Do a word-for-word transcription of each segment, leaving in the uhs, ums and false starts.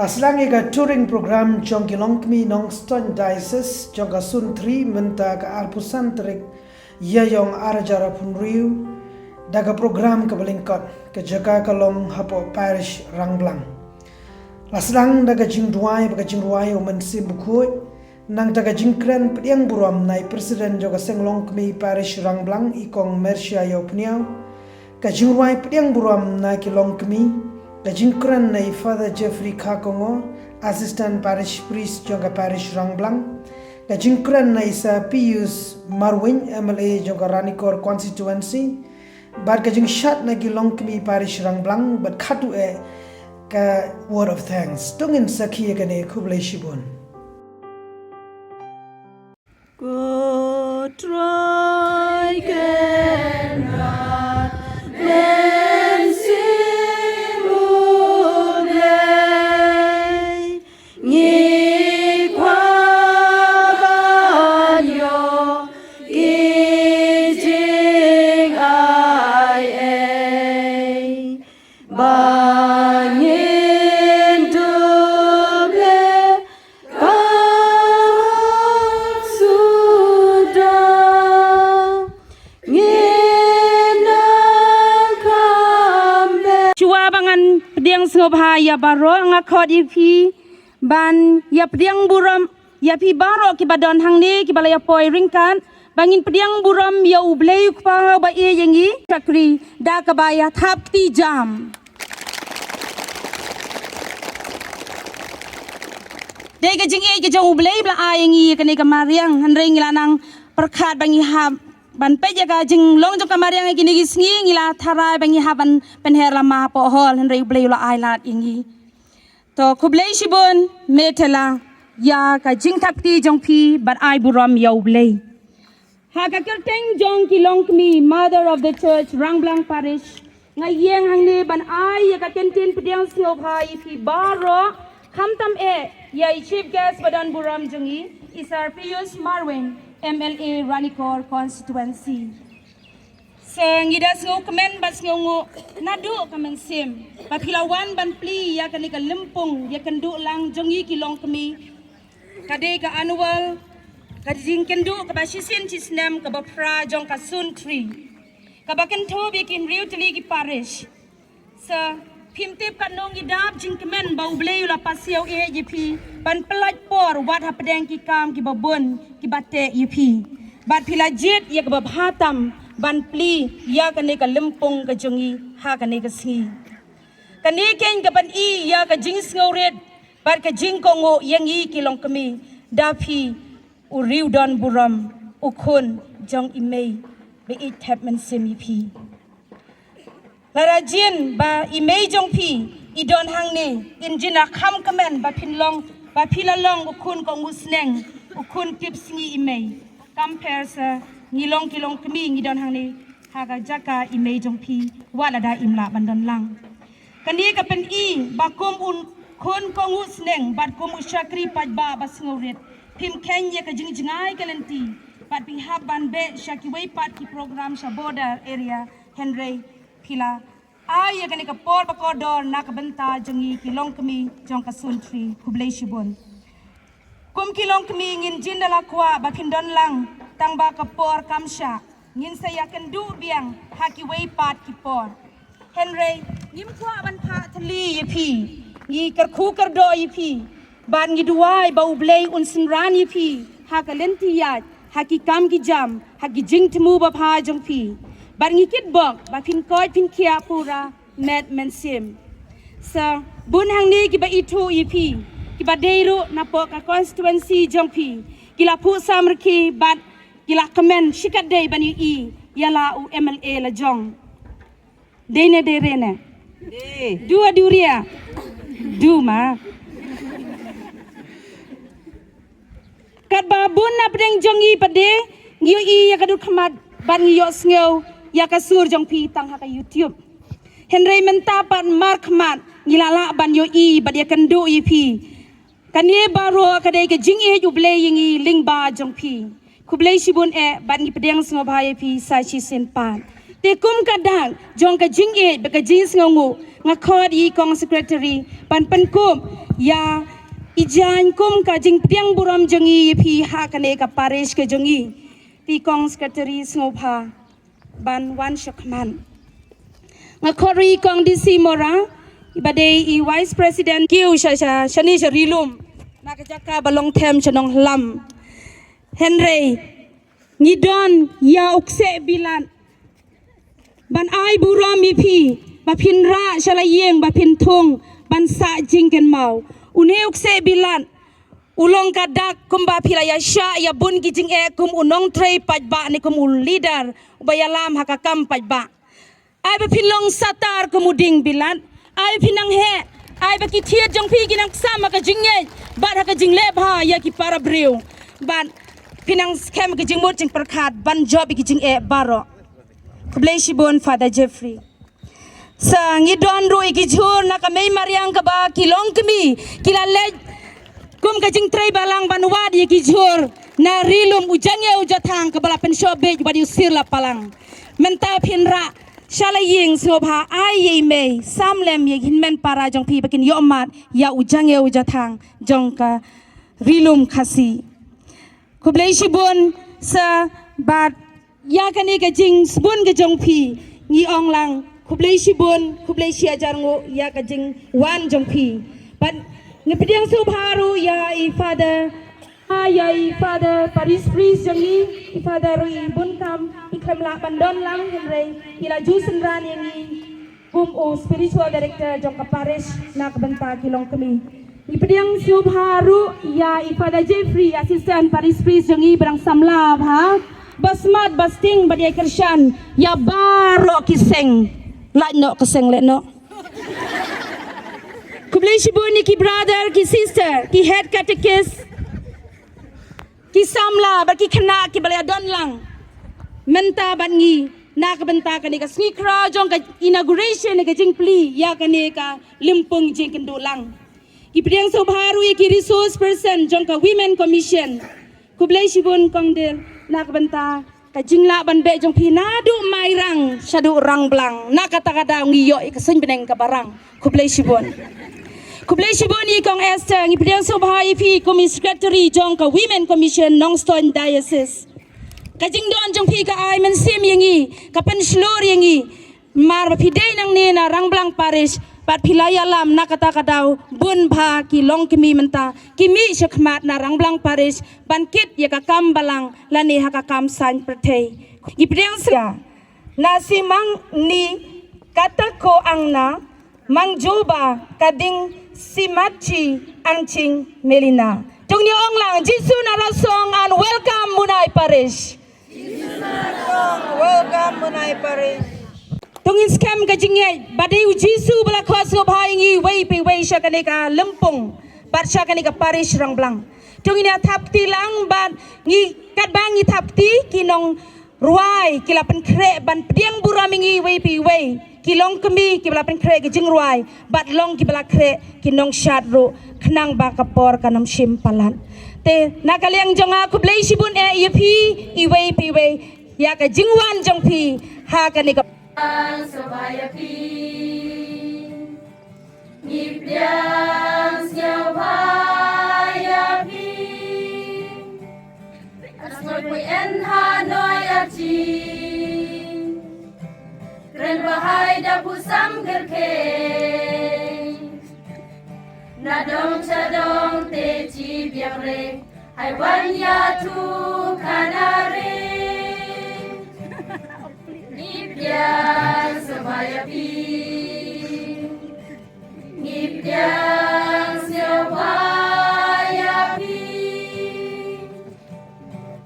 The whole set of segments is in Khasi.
Ka sdang ïa ka touring program jong ki longkmie Nongstoiñ Diocese jong ka Suntri mynta ka arphew san tarik Ïaiong arhajar arphew hynriew, da ka program kaba lyngkot, ka jaka ka long hapoh Parish Rangblang. La sdang da ka jingduwai bad ka jingrwai u Mynsiem Bakhuid, nangta ka jingkren pdiang burom na i President jong ka Seng Longkmie Parish Rangblang, i Kong Mercia Ïawphniaw, ka jingrwai pdiang burom na ki longkmie, ka jingkren na i Father Jeffrey Kharkongor, Assistant Parish Priest jong ka Parish Rangblang, ka jingkren na i Sir Pius Marwein, M L A jong ka Ranikor Constituency, bad ka jingshad na ki longkmie Parish Rangblang, bad khatduh eh ka word of thanks. To ngin sakhi ïa kane, khublei shibun. Ko Trai Kynrad Mynsiem U Blei, ngi kwah ban ïoh ki jingai ei ba ngin dup leh ka hok suda. Ngin nang kham beh. Shuwa ba ngan pdiang sngewbha ïa baroh, nga khot ïa phi ban ïa pdiang burom ïa phi baroh kiba don hangne, kiba la ïa poi ryngkat, ba ngin pdiang burom ïa U Blei U Kpa uba ïeit ïa ngi. Shakri da kaba ïa thap kti jam. Dei ka jingïeit ka jong U Blei ba la ai ïa ngi ïa kane ka mariang, hynrei ngi la nang pyrkhat ba ngi hap ban peit ïa ka jinglong jong ka mariang ïa kine ki sngi, ngi la tharai ba ngi hap ban pynher lama hapoh hall, hynrei U Blei u la ai lad ïa ngi. To khublei shibun Methela ïa ka jingthap kti jong phi bad ai burom ïa U Blei. Ha ka kyrteng jong ki longkmie, Mother of the Church, Rangblang Parish, nga ïeng hangne ban ai ïa ka kyntien pdiang sngewbha ïa phi baroh, khamtam eh ïa i Chief Guest ba don burom jong ngi, i Sir Pius Marwein, M L A Ranikor Constituency. Sa ngi da sngewkmen bad sngewnguh naduh ka mynsiem ba phi la wan ban plie ïa kane ka lympung ïakynduh lang jong ngi ki longkmie. Ka dei ka annual, ka jingkynduh kaba shisien shisnem kaba phra jong ka Suntri, kaba kynthup ïa ki hynriew tylli ki parish. Sa phim tip katno ngi dap jingkmen ba U Blei u la pasiaw ïa phi ban pyllait por wat hapdeng ki kam kiba bun kiba teh ïa phi, bad phi la jied ïa kaba bha tam ban plie ïa kane ka lympung ka jong ngi ha kane ka sngi. Kane keiñ ka pyni ïa ka jingsngewrit bad ka jingkohnguh ïa ngi ki longkmie da phi, u riewdon burom, u khun jong i mei ba ïeit thep mynsiem ïa phi. Lada jin ba i mei jong phi i don hangne, in jin da kham kmen ba phin long, ba phi la long u khun kohnguh sneng, u khun tip sngi i mei. Kam pher sa ngi long ki longkmie ngi don hangne ha ka jaka i mei jong phi, wat lada im lah ban don lang. Kane ka pyni ba kum u khun kohnguh sneng bad kum u shakri paidbah ba sngewrit, phim kheiñ ïa ka jingjngai ka lynti bad phi hap ban beh sha kiwei pat ki program sha border area, hynrei phi la ai ïa kane ka por ba kordor na ka bynta jong ngi ki longkmie jong ka Suntri. Khublei shibun. Kum ki longkmie ngin jin da la kwah ba phin don lang, tang ba ka por kam shah, ngin sa ïakynduh biang ha kiwei pat ki por. Hynrei ngim kwah ban phah thylli ïa phi, ngi kyrkhu kyrdoh ïa phi, bad ngi duwai ba U Blei un synran ïa phi ha ka lynti ïaid, ha ki kam ki jam, ha ki jingthmu ba bha jong phi. Bad ngi kitbok ba phin koit phin khiah pura met mynsiem. Sa bun hangne kiba ithuh ïa phi, kiba dei ruh napoh ka constituency jong phi, ki la phuh sam rkhie bad ki la kmen shikatdei ban ïohi ïa la u M L A la jong. Dei ne dei re ne? Dei. Du a du ria. Du ma. Katba bun na pdeng jong ngi pat de ngi ïohi ïa ka dur khmat bad ngi ïohsngew ïa ka sur jong phi tang ha ka YouTube. Hynrei mynta pat markhmat ngi la lah ban ïohi bad ïakynduh ïa phi. Kane baroh ka dei ka jingïeit U Blei ïa ngi lyngba jong phi. Khublei shibun eh bad ngi pdiang sngewbha ïa phi sa shisien pat. Te kum ka dak jong ka jingïeit bad ka jingsngewnguh, nga khot ïa i kong secretary ban pynkup Ïa i jaiñ kum ka jingpdiang burom jong i ïa phi ha kane ka parish ka jong i. Te kong secretary sngewbha ban wan shakhmat. Nga khot ruh i kong D C Mora, i ba dei i vice president kiew sha sha shane sha Rilum. Na ka jaka ba long them sha Nonghlam. Hynrei ngi don ïa u kseh bilat ban ai burom ïa phi ba phin rah sha la ïing ba phin thung ban sah jingkynmaw. Une u kseh bilat u long ka dak kumba phi la ïa shah ïa bun ki jingeh kum u nongtrei paidbah ne kum u leader uba ïalam ha ka kam paidbah. Ai ba phin long satar kum u dieng bilat. Ai phin nang heh. Ai ba ki thied jong phi ki nang ksam ha ka jingngeit bad ha ka jingleh bha ïa ki para briew. Bad phin nang skhem ha ka jingmut jingpyrkhat ban jop ïa ki jingeh baroh. Khublei shibun Father Jeffrey. Sa ngi don ruh ïa ki jhur na ka mei mariang kaba ki longkmie ki la leit kum ka jingtrei balang ban wad ïa ki jhur na Rilum u jong ïa u jathang kaba la pynshop beit wat ïa u sir la palang. Mynta phin rah sha la ïing sngewbha ai ïa i mei sam lem ïa ki hynmen para jong phi ba kin ïoh mad ïa u jong ïa u jathang jong ka Rilum Khasi. Khublei shibun sa bad ïa kane ka jingsbun ka jong phi ngi ong lang khublei shibun khublei shi hajar nguh ïa ka jingwan jong phi. Bad ngi pdiang sngewbha ruh ïa i Father, ïa i Father parish priest jong ngi, i Father ruh i bun kam i khlem lah ban don lang hynrei i la ju synran ïa ngi kum u spiritual director jong ka parish na ka bynta ki longkmie. Ngi pdiang sngewbha ruh ïa i Father Jeffrey, assistant parish priest jong ngi, ba dang samla bha, ba smat ba sting bad ïa kyrshan ïa baroh ki seng. Lait noh ka seng leh noh. Khublei shibun ïa ki brother ki sister ki head catechist, ki samla bad ki khynnah kiba la ïa don lang mynta bad ngi na ka bynta kane ka sngi khraw jong ka inauguration, ka jingplie ïa kane ka lympung jingkynduh lang. Ngi pdiang sngewbha ruh ïa ki resource person jong ka Women Commission. Khublei shibun kong Dil na ka bynta ka jinglah ban beh jong phi naduh Mairang shaduh Rangblang. Na kata ka daw ngi ïoh ïa ka suiñ bneng kaba rang. Khublei shibun. Khublei shibun ïa i kong Esther, ngi pdiang sngewbha ïa phi kum i secretary jong ka Women Commission Nongstoiñ Diocese. Ka jingdon jong phi ka ai mynsiem ïa ngi, ka pynshlur ïa ngi. Mar ba phi dei nangne na Rangblang Parish bad phi la ïalam na kata ka daw bun bha ki longkmie mynta ki mih shakhmat na Rangblang Parish ban kit ïa ka kam balang lane ha ka kam saiñ pyrthei. Ngi pdiang sngewbha. Na simang ni kata ko angna mang joba kading simachi angching melina. Tungni ong lang Jisu na rasong and welcome Munai Parish. Welcome Munai Parish. Tungin skhem ka jingngeit ba dei u Jisu ba la khot sngewbha ïa ngi wei pa wei sha kane ka lympung bad sha kane ka parish Rangblang. Tungin ïa thap kti lang bad ngi katba ngi thap kti ki nong rwai ki la pynkhreh ban pdiang burom ïa ngi wei pa wei, ki longkmie ki ba la pynkhreh ki jingrwai bad long ki ba la khreh ki nongshad ruh khnang ba ka por kan ym shim palat. Te na ka liang jong nga khublei shibun eh ïa phi iwei pa iwei ïa ka jingwan jong phi ha kane ka Sngewbha ïa phi. Ngi pdiang sngewbha ïa phi. Asngewbha en ha noi ati. Kren bahai da bu sam gerke. Na dong cha dong te chi biang re. Hai wan ïa tu kanare. Ngi pdiang sngewbha ïa phi. Ngi pdiang sngewbha ïa phi.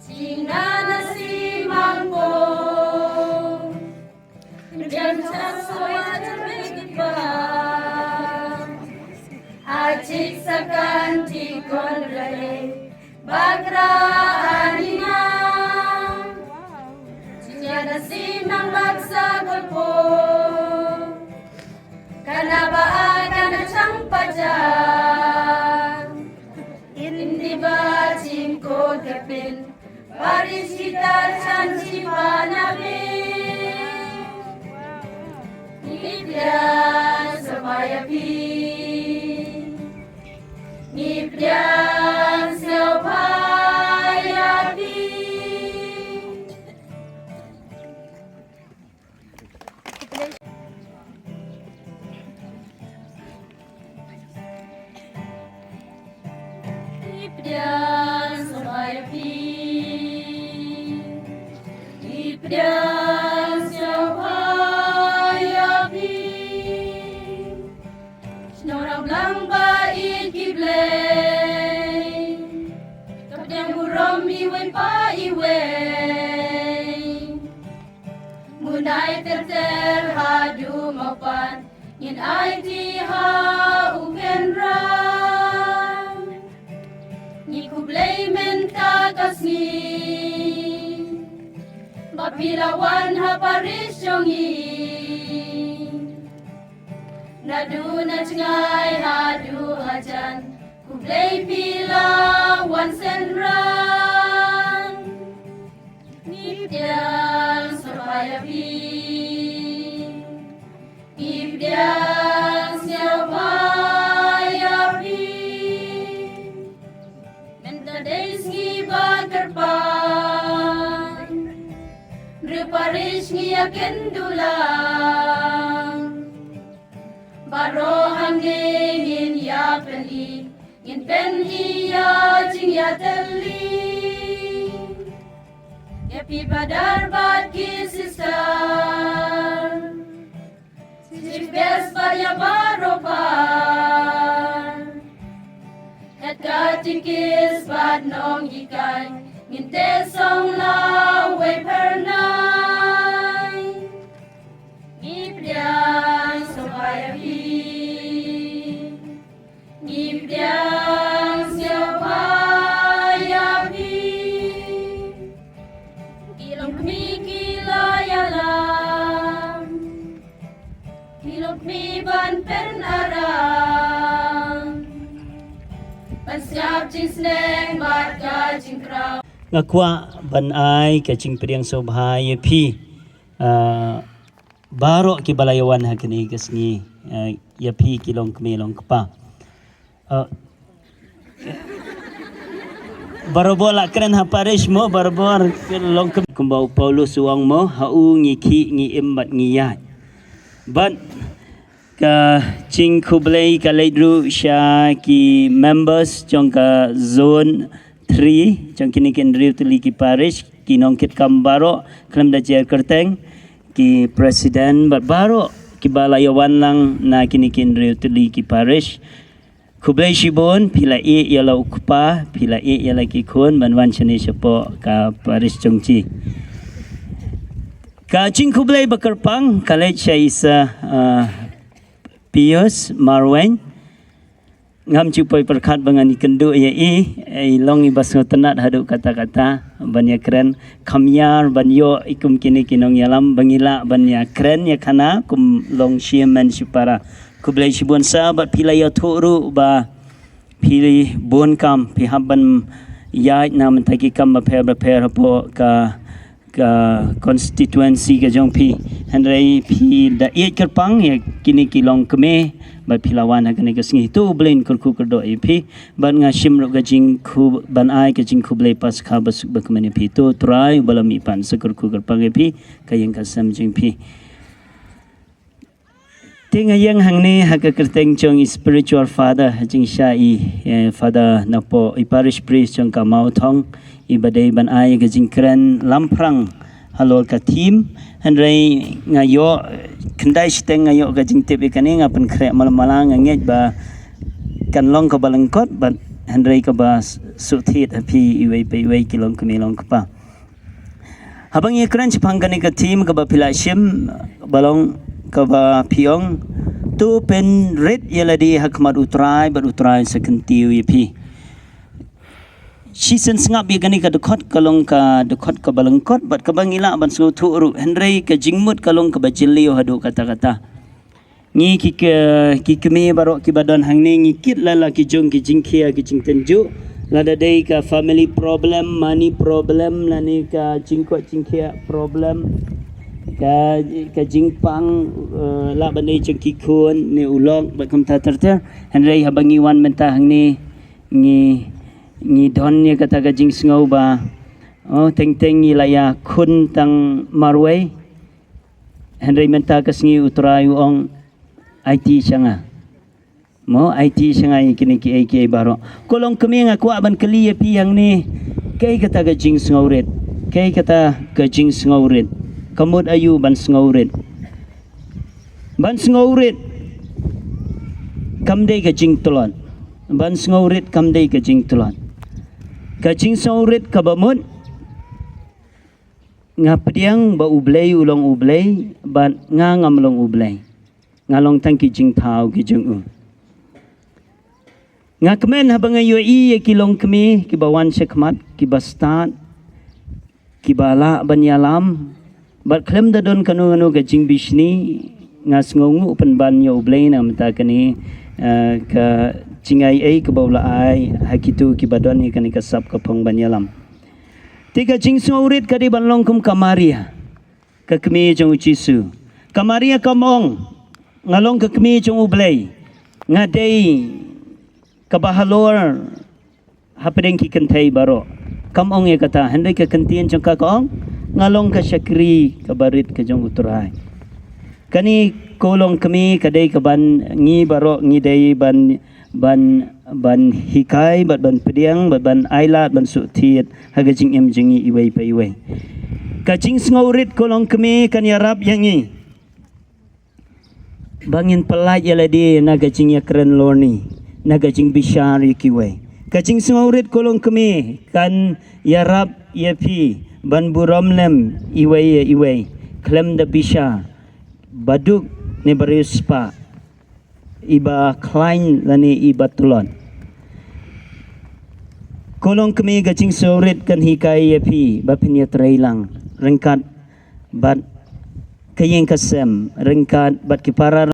Chingna na simang ko. Pdiang sngewbha ïa phi. Achik sakan ti kon rale. Bakra anina. Jingïada sinang baksa golpo. Kana ba kana chang pajan. Indi ba jingko kepin. Parish kita chan chipanabe. Ngi pdiang sngewbha ïa phi. Pdiang sngewbha ïa phi. Shnong Rangblang ba ïeit ki Blei. Ka pdiang burom iwei pa iwei. Mynta ter ter haduh mapan. Ngin aiti ha u Kynrad. Ngi khublei mynta ka sngi. Ba phi la wan ha parish jong ngi. Naduh na jngai haduh hajan. Khublei phi la wan synran. Ngi pdiang sngewbha ïa phi. Ngi pdiang sngewbha ïa phi. Mynta dei sngi ba kyrpang. Ri parish ngi ïa kynduh lang. Baroh hangne ngin ïa pyni. Ngin pyni ïa jingïatylli. Ïa phi brother bad ki sister. Chief guest bad ïa baroh par. Head catechist bad nonghikai. Ngin te song la wei phyrnai. Ngi pdiang sngewbha ïa phi. Ngi pdiang sngewbha ïa phi. Ki longkmie ki la ïalam. Ki longkmie ban pynarang. Ban sngap jingsneng bad ka jingkraw. Nga kwah ban ai ka jingpdiang sngewbha ïa phi. Ah, baroh kiba la ïawan ha kane ka sngi, eh, ïa phi ki longkmie longkpa. Eh, barabor la kren ha parish mo, barabor ki longkmie kumba u Paulus u ong mo, ha u ngi khih ngi im bad ngi ïaid. Bad ka jingkhublei ka leit ruh sha ki members jong ka zone three, jong kine ki hynriew tylli ki parish, ki nongkitkam baroh, khlem da jer kyrteng, ki president bad baroh kiba la ïawan lang na kine ki hynriew tylli ki parish. Khublei shibun, phi la ïeh ïa la u kpa, phi la ïeh ïa la ki khun ban wan shane shapoh ka parish jong ki. Ka jingkhublei ba kyrpang ka leit sha i Sir, uh, Pius Marwein. Ngam ju poi pyrkhat ba ngan ïakynduh ïa i, i long iba sngewtynnat haduh katta katta ban ïakren, kham ïar ban ïoh i kum kine ki nongïalam ba ngi lah ban ïakren ïakhana kum long shimen shipara. Khublei shibun Sir bad phi la ïathuh ruh ba phi bun kam phi hap ban ïaid na mynta ki kam bapher bapher hapoh ka ka constituency ka jong phi. Hynrei phi da ïeit kyrpang ïa kine ki longkmie bad phi la wan ha kane ka sngi. To U Blei un kyrkhu kyrdoh ïa phi bad nga shim ruh ka jingkhu ban ai ka jingkhublei Paskha ba suk ba kmen ïa phi. To U Trai uba la mihpat un sa kyrkhu kyrpang ïa phi, ka ïing ka sem jong phi. Te nga ïeng hangne ha ka kyrteng jong i spiritual father, ha jingshisha i, eh, father napoh i parish priest jong ka Mawthong, iba dei ban ai ka jingkren lamphrang halor ka theme. Hynrei nga ïoh, eh, khyndai shiteng nga ïoh ka jingtip ïa kane, nga pynkhreh malu malu, nga ngeit ba kan long kaba lyngkot bad hynrei kaba s-, suk thied ha phi iwei pa iwei ki longkmie longkpa. Haba ngi kren shaphang kane ka theme kaba phi la shim, ba long kaba phi ong, to pynrit ïa lade ha khmat U Trai bad U Trai sa kyntiew ïa phi. Shisien sngap ïa kane ka dkhot ka long ka dkhot kaba lyngkot bad kaba ngi lah ban sngewthuh ruh, hynrei ka jingmut ka long kaba jylliew haduh katta katta. Ngi ki, ki kmie baroh kiba don hangne ngi kit la la ki jong ki jingkhia ki jingtynjuh. Lada dei ka family problem, money problem, lane ka jingkoit jingkhiah problem, ka, ka jingpang, eh, lah ban dei jong ki khun ne u lok bad kumta ter ter. Hynrei haba ngi wan mynta hangne ngi, ngi don ïa kata ka jingsngew ba, oh, teng teng ngi la ïakhun tang marwei. Hynrei mynta ka sngi U Trai u ong, aiti sha nga. Mo, aiti sha nga ïa kine kiei kiei baroh. Ko longkmie, nga kwah ban kylli ïa phi hangne, kaei kata ka jingsngewrit? Kaei kata ka jingsngewrit? Ka mut aïu ban sngewrit? Ban sngewrit kam dei ka jingtlot. Ban sngewrit kam dei ka jingtlot. Ka jingsngewrit kaba mut, nga pdiang ba U Blei u long U Blei, bad nga ngam long U Blei. Nga long tang ki jingthaw ki jong u. Nga kmen haba nga ïohi ïa ki longkmie kiba wan shakhmat, kiba stad, kiba lah ban ïalam, bad khlem da don kano kano ka jingbishni, nga sngewnguh pynban ïa U Blei na ka bynta kane, eh, ka jingaiei kaba u la ai ha kito kiba don ïa kane ka sap ka phong ban ïalam. Te ka jingsngewrit ka dei ban long kum ka Maria, ka kmie jong U Jisu. Ka Maria kam ong, nga long ka kmie jong U Blei, nga dei kaba halor hapdeng ki kynthei baroh. Kam ong ïa kata, hynrei ka kyntien jong ka ka ong, nga long ka shakri kaba rit ka jong U Trai. Kane ko longkmie ka dei kaban ngi baroh ngi dei ban, ban, ban hikai, bad ban pdiang, bad ban ailad, ban suk thied ha ka jingim jong ngi iwei pa iwei. Ka jingsngewrit ko longkmie kan ïarap ïa ngi ba ngin pyllait ïa lade na ka jingïakren lorni, na ka jingbishar ïa kiwei. Ka jingsngewrit ko longkmie kan ïarap ïa phi ban burom lem iwei ïa iwei, khlem da bishar, ba duk ne ba riewspah, iba khlaiñ lane iba tlot. Ko longkmie, ka jingsngewrit kan hikai ïa phi ba phin ïatreilang ryngkat bad ka ïing ka sem, ryngkat bad ki para.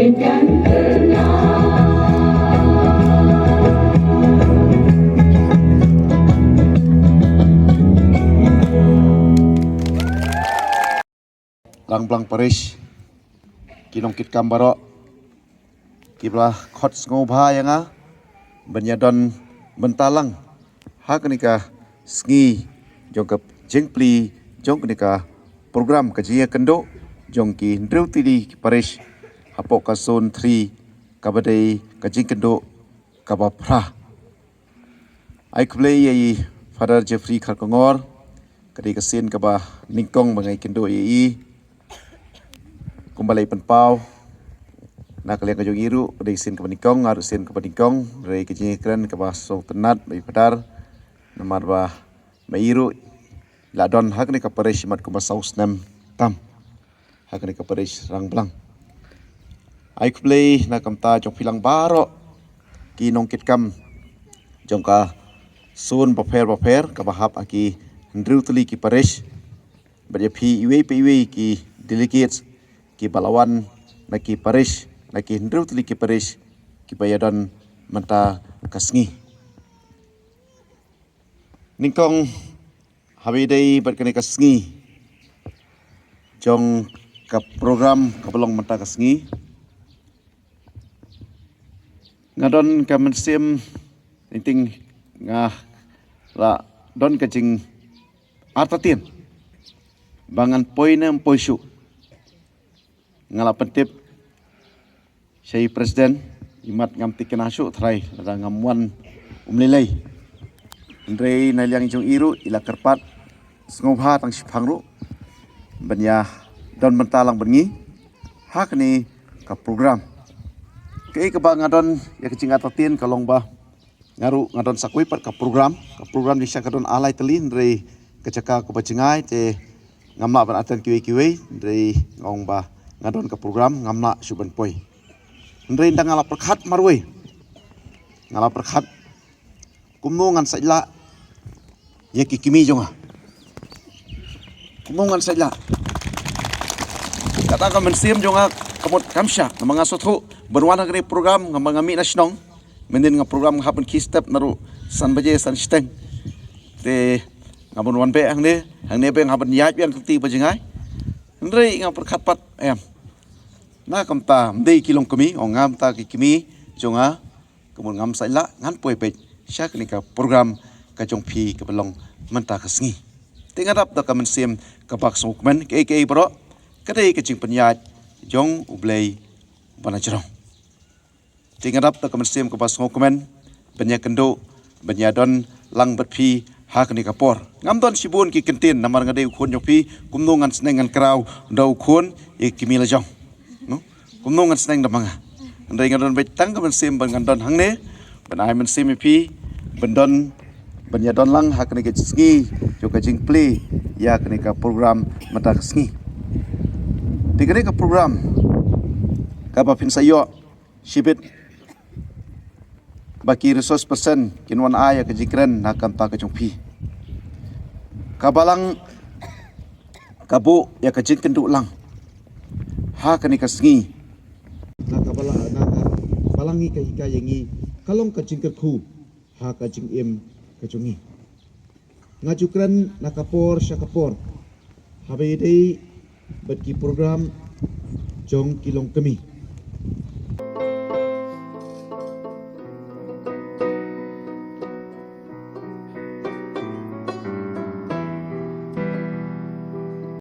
Rangblang Parish, ki nongkitkam baroh kiba la khot sngewbha ïa nga ban ïa don bynta lang ha kane ka sngi jong ka jingplie jong kane ka program ka jingïakynduh jong ki hynriew tylli ki parish hapoh ka zone three, kaba dei ka jingkynduh kaba phra. Ai khublei ïa i Father Jeffrey Kharkongor, ka dei ka sien kaba nyngkong ba nga ïakynduh ïa i. Kumba la i pynpaw na ka liang ka jong i ruh, ka dei sien kaba nyngkong, nga ruh sien kaba nyngkong, hynrei ka jingïakren kaba sngewtynnat ba i Father, namar ba ma i ruh la don ha kane ka parish mat kumba saw snem tam ha kane ka parish Rangblang. Ai khublei na ka bynta jong phi lang baroh ki nongkitkam jong ka zone bapher bapher kaba hap ha ki hynriew tylli ki parish, bad ïa phi iwei pa iwei ki delegates kiba la wan na ki parish, na ki hynriew tylli ki parish kiba ïa don mynta ka sngi. Nyngkong, haba ïadei bad kane ka sngi jong ka program kaba long mynta ka sngi, nga don ka mynsiem, teng teng nga la don ka jingartatien ba ngan poi ne ym poi shuh. Nga la pyntip sha i president, imat ngam thikna shuh trai lada ngam wan um lei lei. Hynrei na liang jong i ruh i la kyrpad sngewbha tang shiphang ruh ban ïa don bynta lang bad ngi ha kane ka program. Kaei kaba nga don ïa ka jingartatien ka long ba nga ruh nga don sa kawei pat ka program, ka program dei sha ka don ar lai tylli, hynrei ka jaka kaba jngai te ngam lah ban attend kiwei kiwei, hynrei nga ong ba nga don ka program ngam lah shuh ban poi. Hynrei ynda nga la pyrkhat marwei, nga la pyrkhat kumno ngan sa ïa lah ïa ki kmie jong nga. Kumno ngan sa ïa lah. Kata ka mynsiem jong nga ka mut kam shah, namar nga sngewthuh ban wan ha kane program, namar nga mih na shnong. Mynnin nga program nga hap ban khie step naduh san baje san shiteng. Te nga bun wan beh hangne, hangne beh nga hap ban ïaid biang kynti ba jngai. Hynrei nga pyrkhat pat em. Na ka bynta ym dei ki longkmie, ong nga bynta ki kmie jong nga, ka mut ngam sa ïa lah ngan poi beit sha kane ka program ka jong phi kaba long mynta ka sngi. Te nga dap da ka mynsiem kaba sngewkmen, kaei kaei baroh ka dei ka jingpynïaid jong U Blei ba na jrong. Te nga dap da ka mynsiem kaba sngewkmen ban ïakynduh, ban ïadon lang bad phi ha kane ka por. Ngam don shibun ki kyntien namar nga dei u khun jong phi, kumno ngan sneng ngan kraw da u khun ïa ki kmie la jong. No? Kumno ngan sneng da ma nga. Hynrei nga don beit tang ka mynsiem ban ngan don hangne ban ai mynsiem ïa phi, ban don, ban ïadon lang ha kane ka sngi jong ka jingplie ïa kane ka program mynta ka sngi. Te kane ka program kaba phin sa ïoh shibit ba ki resource person kin wan ai ïa ka jingkren na ka bynta ka jong phi. Ka Balang ka buh ïa ka jingkynduh lang ha kane ka sngi. Na ka Balang, na ka Balang hi ka hikai ïa ngi, ka long ka jingkyrkhu ha ka jingim ka jong ngi. Nga ju kren na ka por sha ka por haba ïadei bad ki program jong ki longkmie.